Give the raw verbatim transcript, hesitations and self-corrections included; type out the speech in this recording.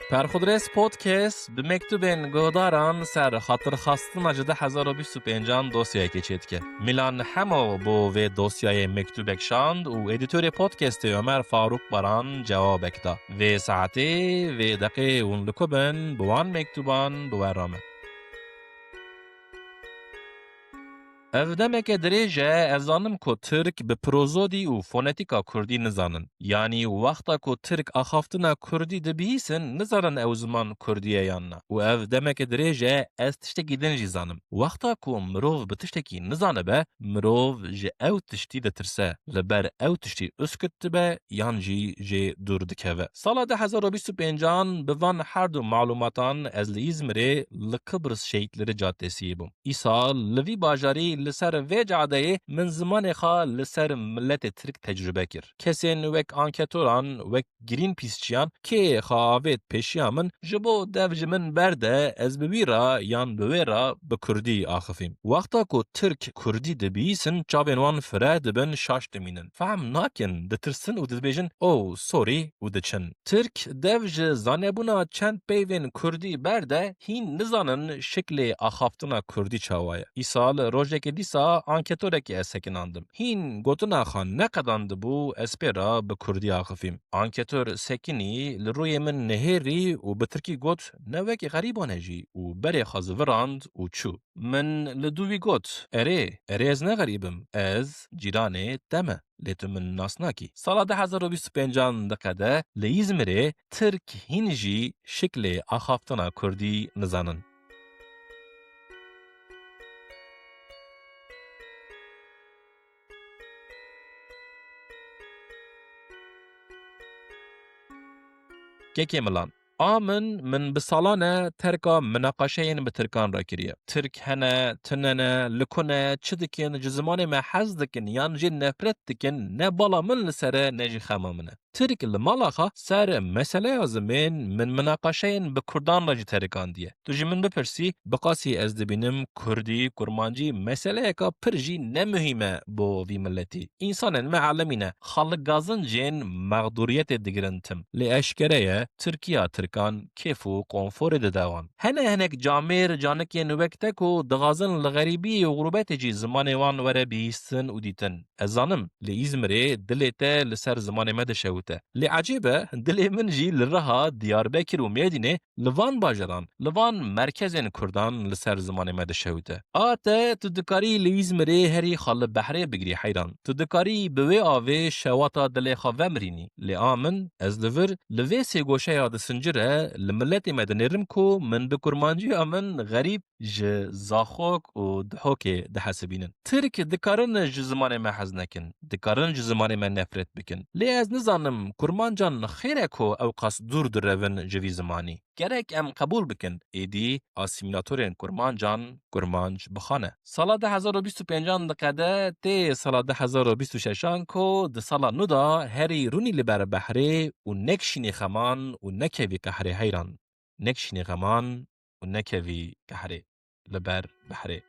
Perxudres Podcast bi mektubên guhdaran ser xatirxastina ji du hezar û bîst û pêncan dosyayekê çêdike. Milan Hemo bo vê dosyayê mektubek şand û edîtorê podcastê Ömer Faruk Baran cewabek da. Vê saetê, vê deqê hûn li ku bin, bi wan mektuban bi we re me. Ev demeke dirêj e, ez zanim ku Tirk bi prozodî û fonetîka Kurdî nizanin. Yanî wexta ku Tirk axaftina Kurdî dibihîsin, nizanin ew ziman Kurdî ye yan na. Û ev demeke dirêj e, ez tiştekî din jî zanim. Wexta ku mirov bi tiştekî nizanibe, mirov ji ew tiştî ditirse, li ber ew tiştî uskit dibe yan jî jê dûr dikeve. Sala du hezar û bîst û pêncan bi van her du malûmatan ez li Îzmirê li Kıbrıs Şehitleri Caddesi'yê bûm. Îsal li vî bajarî li ser vê cadeyê min zimanê xwe li ser miletê Tirk tecrube kir. Kesên wek anketoran, wek Greenpeaceçiyan kê xwe avêt pêşiya min, ji bo dev ji min berde, ez bi wî re yan bi wê re bi Kurdî axifîm. Wexta ku Tirk Kurdî dibihîsin, çavên wan fire dibin, şaş dimînin. Fehm nakin, ditirsin û dibêjin, "Oh, sorry," û diçin. Tirk dev ji zanebûna çend peyvên Kurdî berde, hîn nizanin şiklê axaftina Kurdî çawa ye. Îsal rojekê dîsa anketorekê ez sekinandim. Hîn gotina xwe neqedandibû ez pê re bi Kurdî axifîm. Anketor sekinî, li rûyê min nihêrî û bi tirkî got, "Ne wekî xerîban e jî," û berê xwe zivirand û çû. Min li dû wî got, "Erê, erê ez ne xerîb im, ez cîranê te me, lê tu min nas nakî." Sala du hezar û bîst û pêncan diqede li Îzmirê Tirk hîn jî şiklê axaftina Kurdî nizanin. Kekê Milan. A min, min bi salan e terka minaqeşeyên bi tirkan re kiriye. Tirk hene, tune ne, li ku ne, çi dikin, ji zimanê me hez dikin yan jê nefret dikin, ne bala min li ser e, ne jî xema min e. Tirk li mala xwe ser meseleya zimên min minaqeşeyên bi kurdan re jî terikandiye. Tu ji min bipirsî, bi qasî ez dibînim kurdî, kurmancî meseleyeka pir jî ne muhîm e bo vî miletî. Însanên me alemî ne, xwe li gazincên mexdûriyetê digirin tim. Lê eşkere ye, Tirkiya tirkan kêf û konforê dide wan. Hene hinek camêr canikên wek te ku dixwazin li xerîbiyê û xurbetê jî zimanê wan were bihîstin û dîtin. Ez zanim, li Îzmirê dilê te li ser zimanê me dişewite. Lê ecêb e, dilê min jî li Riha, Diyarbekir û Mêrdînê, li van bajaran, li van merkezên kurdan li ser zimanê me dişewite. A te, tu dikarî li Îzmirê herî xwe li behrê bigirî heyran. Tu dikarî bi wê avê şewata dilê xwe vemirînî. Lê a min, ez li vir, li vê sê goşeya di sincire, li miletê me dinêrim ku min bi kurmanciya min xerîb, ji Zaxok û Dihokê dihesibînin. Tirk dikarin ji zimanê me hez nekin, dikarin ji zimanê me nefret bikin. Lê ez nizanim kurmancan xêr e ku ew qas dûr direvin ji vî zimanî. Gerek em qebûl bikin, êdî asîmîlatorên kurmancan kurmanc bixane. Sala du hezar û bîst û pêncan diqede tê sala du hezar û bîst û şeşan ku di sala nû de herî rûnî li ber behrê û nekişînî xeman û nekevî qehrê heyran. Nekişînî xeman û nekevî qehrê, li ber behrê.